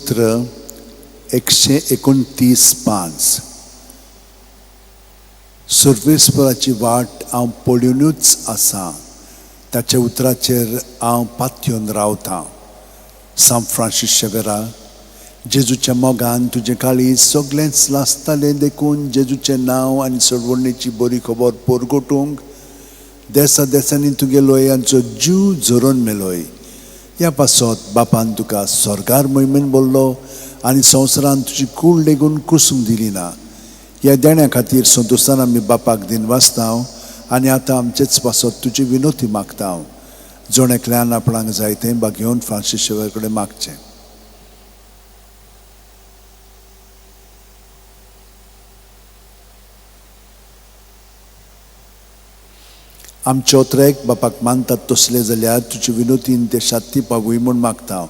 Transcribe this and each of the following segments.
स्तोत्र 129 5. सर्वेस्पराची वाट हांव पळोवनूच आसा, ताच्या उतराचेर हांव पातयेवन रावतां. सांत फ्रांसीस शेवेरा, जेजूच्या मोगान तुजें काळीज सगळेंच लासतालें, देखून जेजूचें नांव आनी सोडवणेची बरी खबर परगटूंक देसा देसांनी तुगे लोयांचो जीव झरोवन मेलोय. ह्या पासत बापान तुका स्वर्गार मोहिमेन बोल्लो आनी संवसारान तुजी कूड लेगून कुसूंक दिली ना. ह्या देण्या खातीर संतोशान आमी बापाक दिनवासता आनी आतां आमचेच पासत तुजी विनोती मागता. जण एकल्यान आपणाक जाय तें भागेवन फ्रांसीस शेवर कडेन मागचें. आमचे ओत्रेक बापाक मानतात तसले जाल्यार तुजे विनोतीन ते शात्ती पावूय म्हूण मागता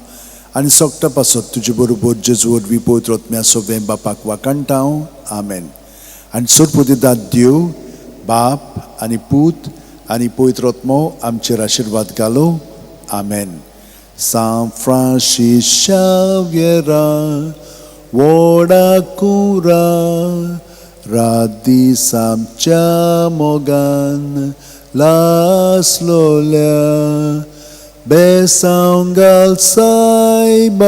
आनी सोगटा पासत तुजे बरोबर जेजू वरवीं पवित्र आत्म्या सोबें बापाक वाखाणटा. आमेन. आनी सोरपुदिदाद देव बाप आनी पूत आनी पवित्र आत्मो आमचेर आशिर्वाद घालो. आमेन. सांत फ्रांसीस शाव्येरा, व्हडा कुरा, रात दीस आमच्या मोगान लासलोल्या, बेसांव घाल सायबा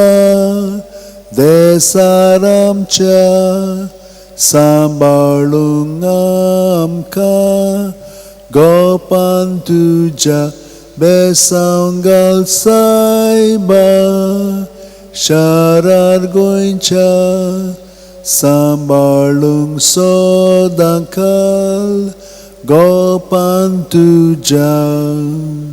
देसार आमच्या, सांबाळूंक आमकां गोपान तुज्या, बेसांव घाल सायबा शारार गोंयच्या, सांबाळूंक सदांकाल गोपान तुज्या.